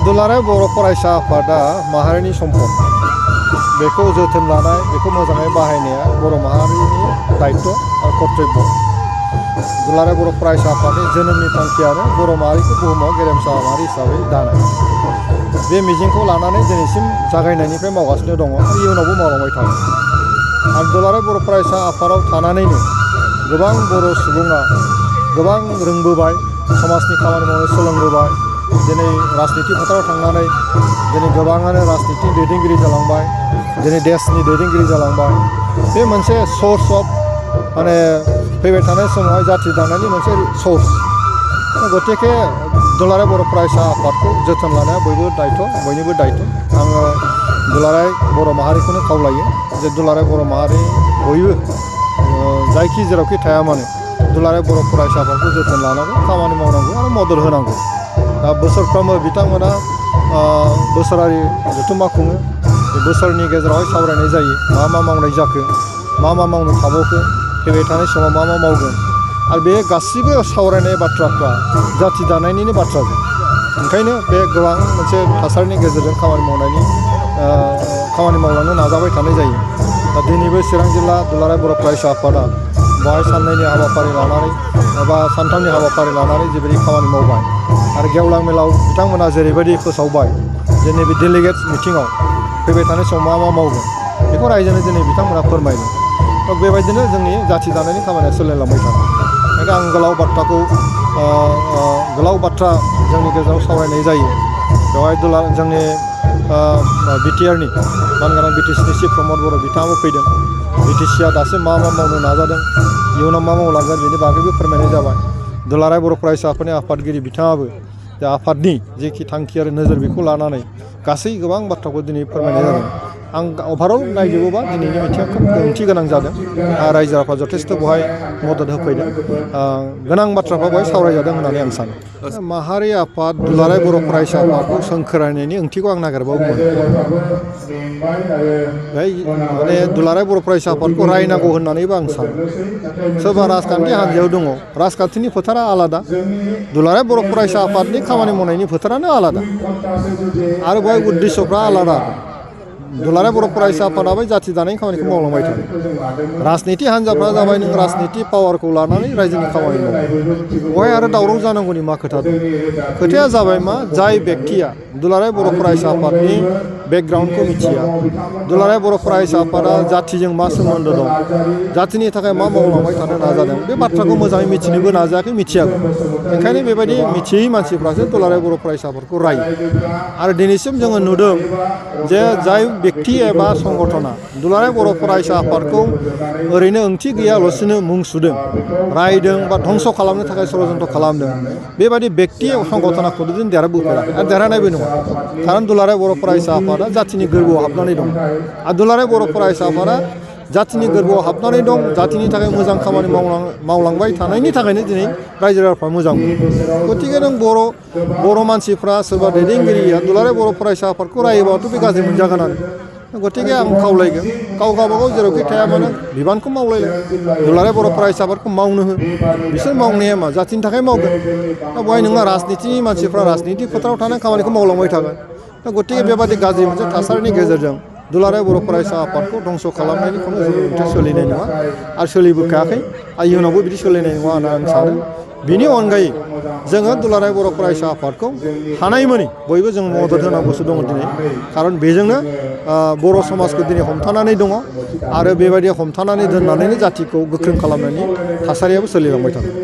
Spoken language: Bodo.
दुलाराय बर' फरायसा आफादा माहारिनि सम्पद बेखौ जोथोन लानाय बेखौ मोजाङै बाहायनाया बर' माहारिनि दायित्व आरो कर्तब्य। दुलाराय बर' फरायसा आफादनि जोनोमनि थांखियानो बर' माहारिखौ बुहुमाव गेरेमसा माहारि हिसाबै दानाय। बे मिजिंखौ लानानै दिनैसिम जागायनायनिफ्राय मावगासिनो दङ आरो इयुनावबो मावलांबाय थागोन। आरो दुलाराय बर' फरायसा आफादाव थानानैनो गोबां बर' सुबुङा गोबां रोंबोबाय, समाजनि खामानि मावनो सोलोंबोबाय। दिनै राजनिति फोथाराव थांनानै दिनै गोबाङानो राजनिति दैदेनगिरि जालांबाय, दिनै देशनि दैदेनगिरि जालांबाय। बे मोनसे सर्स अफ फैबाय थानाय समावहाय जाथि दानायनि मोनसे सर्स। गतिके दुलाराय बर' फरायसा आफादखौ जोथोन लानाया बयनिबो दायित्व। आङो दुलाराय बर' माहारिखौनो खावलायो जे दुलाराय बर' माहारि बयबो जायखि जेरावखि थाया मानो दुलाराय बर' फरायसा आफादखौ जोथोन लानांगौ, खामानि मावनांगौ आरो मदद होनांगौ। दा बोसोरफ्रोमबो बिथांमोना बोसोरारि जथुम्मा खुङो। बे बोसोरनि गेजेरावहाय सावरायनाय जायो मा मावनाय जाखो, मा मावनो थाबावखो, फैबाय थानाय समाव मा मावगोन। आरो बे गासिबो सावरायनाय बाथ्राफ्रा जाथि दानायनिनो बाथ्राजों। ओंखायनो बे गोबां मोनसे थासारिनि गेजेरजों खामानि मावलांनो नाजाबाय थानाय जायो। दा दिनैबो चिरां जिल्ला दुलाराय बर' फरायसा आफादा बेवहाय साननैनि हाबाफारि लानानै एबा सानथामनि हाबाफारि लानानै जेबायदि खामानि मावबाय आरो गेवलां मेलाव बिथांमोना जेरैबायदि फोसावबाय जे नैबे डेलिगेट्स मिटिङाव फैबाय थानाय समाव मा मावगोन बेखौ रायजोनो दिनै बिथांमोना फोरमायदों। थ' बेबायदिनो जोंनि जाथि दानायनि खामानिया सोलिलांबाय थागोन। ओंखायनो आं गोलाव बाथ्रा जोंनि गेजेराव सावरायनाय जायो। बेवहाय जोंनि बिटिआरनि मानगोनां बिटिसिनि चिफ प्रमद बर' बिथाङाबो फैदों। बिटिसिआ दासिम मा मावनो नाजादों, इयुनाव मा मावलांगोन बेनि बागैबो फोरमायनाय जाबाय। दुलाराय बर' फरायसा आफादनि आफादगिरि बिथाङाबो जे आफादनि जेखि थांखि आरो नोजोर बेखौ लानानै गासै गोबां बाथ्राखौ दिनै फोरमायनाय जादों। आं अभारअल नायजोबोबा दिनैनि मिथिङा खोब ओंथि गोनां जादों। रायजो राजा जथेस्थ' बेवहाय मदद होफैदों। गोनां बाथ्राफ्रा बेवहाय सावरायजादों होननानै आं सानो। माहारि आफाद दुलाराय बर' फरायसा आफादखौ सोंखोरायनायनि ओंथिखौ आं नागिरबावोमोन। माने दुलाराय बर' फरायसा आफादखौ रायनांगौ होननानैबो आं सानो। सोरबा राजखान्थि हान्जायाव दङ, राजखान्थिनि फोथारा आलादा, दुलाराय बर' फरायसा आफादनि खामानि मावनायनि फोथारानो आलादा आरो बेवहाय उद्देश्यफ्रा आलादा। दुलाराय बर' फरायसा आफादाबो जाथि दानायनि खामानिखौ मावलांबाय थागोन। राजनिति हान्जाफ्रा जाबाय नों राजनिति पावारखौ लानानै रायजोनि खामानि मावो। बेवहाय आरो दावराव जानांगौनि मा खोथा दं? खोथाया जाबाय मा, जाय बेक्तिया दुलाराय बर' फरायसा आफादनि बेकग्राउन्डखौ मिथिया, दुलाराय बर' फरायसा आफादा जाथिजों मा सोमोन्दो दं, जाथिनि थाखाय मा मावलांबाय थानो नाजादों, बे बाथ्राखौ मोजाङै मिथिनोबो नाजायाखै, मिथियाबो। ओंखायनो बेबायदि मिथियै मानसिफ्रासो दुलाराय बर' फरायसा आफादखौ रायो। आरो दिनैसिम जोङो नुदों जे जाय बेक्ति एबा संगठना दुलाराय बर' फरायसा आफादखौ ओरैनो ओंथि गैयालासिनो मुं सुदों, रायदों बा धंस' खालामनो थाखाय षड़यन्त्र खालामदों, बेबायदि बेक्ति संगठनाखौ जों देरहाबोफेराखै आरो देरहानायबो नङा। खारन दुलाराय बर' फरायसा आफादा जाथिनि गोरबोआव हाबनानै दं। आरो दुलाराय बर' फरायसा आफादा जाथिनि गोरबोआव हाबनानै दं, जातिनि थाखाय मोजां खामानि मावलांबाय थानायनि थाखायनो दिनै रायजो राजाफ्रा मोजां मोनो। गतिके नों बर' मानसिफ्रा सोरबा दैदेनगिरिया दुलाराय बर' फरायसा आफादखौ रायोबाथ' बे गाज्रि मोनजागोनानो। गतिके आं खावलायगोन, गाव गावबागाव जेरावखि थाया मानो बिबानखौ मावलायलाय, दुलाराय बर' फरायसा आफादखौ मावनो हो। बिसोर मावनाया मा, जातिनि थाखाय मावगोन। दा बेवहाय नोंहा राजनितिनि मानसिफ्रा राजनिति फोथाराव थानाय खामानिखौ मावलांबाय थागोन। दा गतिके बेबादि गाज्रि मोनसे थासारिनि गेजेरजों दुलाराय बर' फरायसा आफादखौ धंस' खालामनायनि खुनु ओंथिया सोलिनाय नङा आरो सोलिबोखायाखै आरो इयुनावबो बिदि सोलिनाय नङा होनना आं सानो। बिनि अनगायै जोङो दुलाराय बर' फरायसा आफादखौ हानायमानि बयबो जों मदद होनांगौसो दङ दिनै। खारन बेजोंनो बर' समाजखौ दिनै हमथानानै दङ आरो बेबायदि हमथानानै दोननानैनो जातिखौ गोख्रों खालामनायनि थासारियाबो सोलिलांबाय थागोन।